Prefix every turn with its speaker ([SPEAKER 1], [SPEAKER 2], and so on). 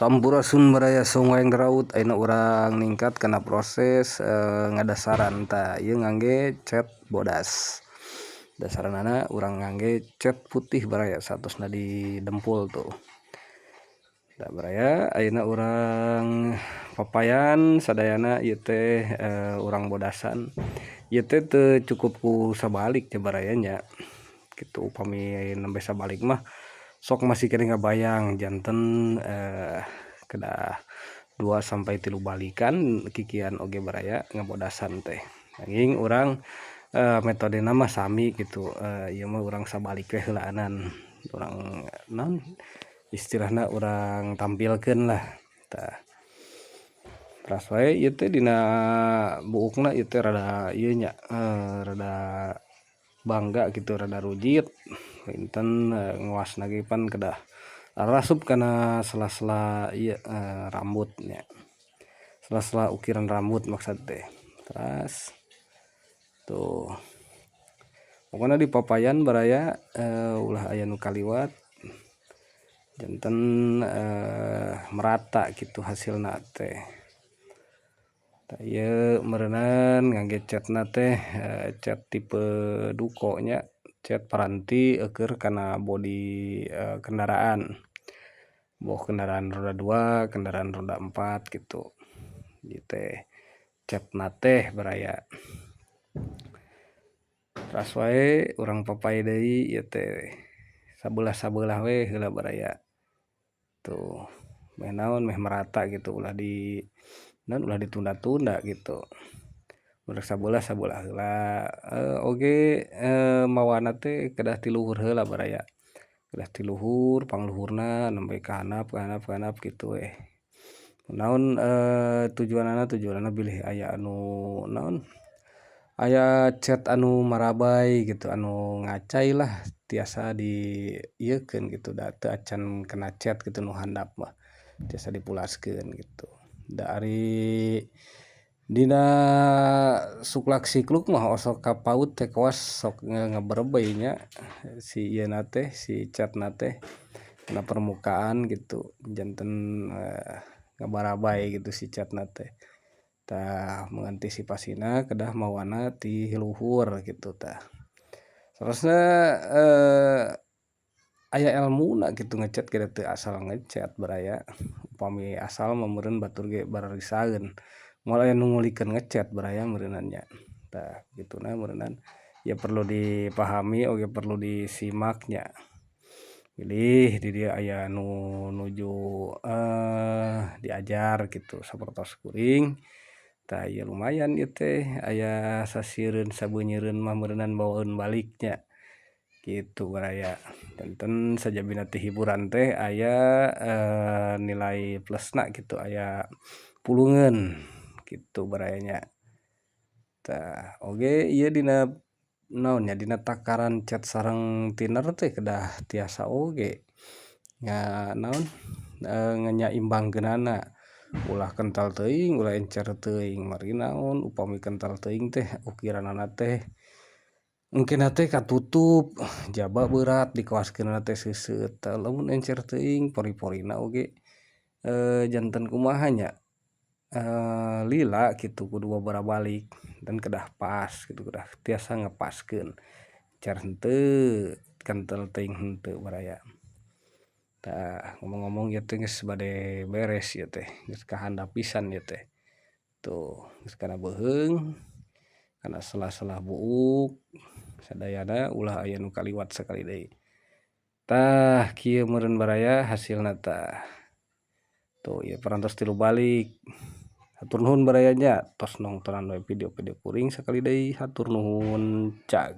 [SPEAKER 1] Sampurasun baraya Sungai Raut. Ayeuna urang ningkat kana proses ngadasaran. Tah, ieu ngangge cat bodas. Dasaranana urang ngangge cat putih baraya, saatosna didempul tuh. Tah baraya, ayeuna urang papayan sadayana ieu teh urang bodasan. Ieu teh teu cukup ku sabalik teh baraya nya kitu. Upami nembe sabalik mah sok masih keneh ngabayang janten kedah 2 sampai 3 balikan kikian oge baraya ngabodasan teh. Nanging urang metodena mah sami kitu, ieu mah urang sabalik we heulaanan, urang naon istilahna, urang tampilkeun lah. Tah, teras wae ieu teh dina buukna ieu teh rada ieu nya, rada bangga gitu, rada rujit. Punten nguasna ge pan kedah rasup kana sela-sela ieu rambut nya, sela-sela ukiran rambut maksud teh. Teras tuh, pokona dipapayan baraya, ulah aya nu kaliwat, janten merata kitu hasilna teh. Tah, ieu meureunan ngangge catna teh cat tipe Duco nya, cat paranti eueuh kana bodi kendaraan, boh kendaraan roda dua, kendaraan roda empat gitu. Ieu teh catna teh baraya. Teras wae urang papay deui ieu teh, sabelah-sabelah we heula baraya. Tuh, meh naon, meh merata gitu, ulah di naon, ulah ditunda-tunda gitu. Mun rek sabelah, sabelah heula. Oge mawana teh kedah ti luhur heula baraya, kedah ti luhur, pangluhurna nembe ka handap, ka handap, ka handap kitu we. Naon tujuanana? Tujuanana bilih aya anu naon, aya cat anu marabay gitu, anu ngacai lah, tiasa di ieukeun gitu, da teu acan kena cat gitu. Nu handap mah tiasa dipulaskeun gitu. Da ari dina suklak sikluk mah osok kapaut teh, kawas sok ngaberebeuy nya si ieu na teh, si catna teh kana permukaan gitu, janten ngabarabay gitu si catna teh. Tah, mengantisipasina kedah mawana ti luhur gitu. Tah, terusna aya elmuna kitu ngecat ge, teu asal ngecat baraya. Upami asal mah meureun batur ge bararisaeun, moal aya nu ngulikeun ngecat baraya meureunan nya. Tah, kituna meureunan ya perlu dipahami oge perlu disimak nya, bilih di dieu aya nu nuju diajar kitu sapertos kuring. Tah, ieu lumayan ieu teh aya sasiereun sabeunyereun mah meureunan bawaeun balik nya kitu baraya. Janten sajabina ti hiburan teh aya nilai plusna kitu, aya pulungeun kitu baraya nya. Tah, oge ieu dina naon nya, dina takaran cat sareng thinner teh kedah tiasa oge nya, naon, nganyaimbangkeunana, ulah kental teuing, ulah encer teuing. Margi naon, upami kental teuing teh ukiranana teh engkena teh katutup, jaba beurat, dikuaskeunana teh seuseut. Tah, lamun encer teuing pori-porina oge janten kumaha nya, lila kitu, kudu babaraha balik dan kedah pas kitu, kedah tiasa ngepaskeun, encer henteu, kental teuing henteu baraya. Tah, ngomong-ngomong ieu teh geus bade beres ieu teh, geus kahandap pisan ieu teh. Tuh, geus kana beuheung, kana sela-sela buuk sadayana, ulah aya nu kaliwat sakali deui. Tah, kieu meureun baraya hasilna. Tah, tuh, ieu parantos tilu balik. Hatur nuhun baraya nya, tos nongtonan we video-video kuring. Sakali deui hatur nuhun, cag.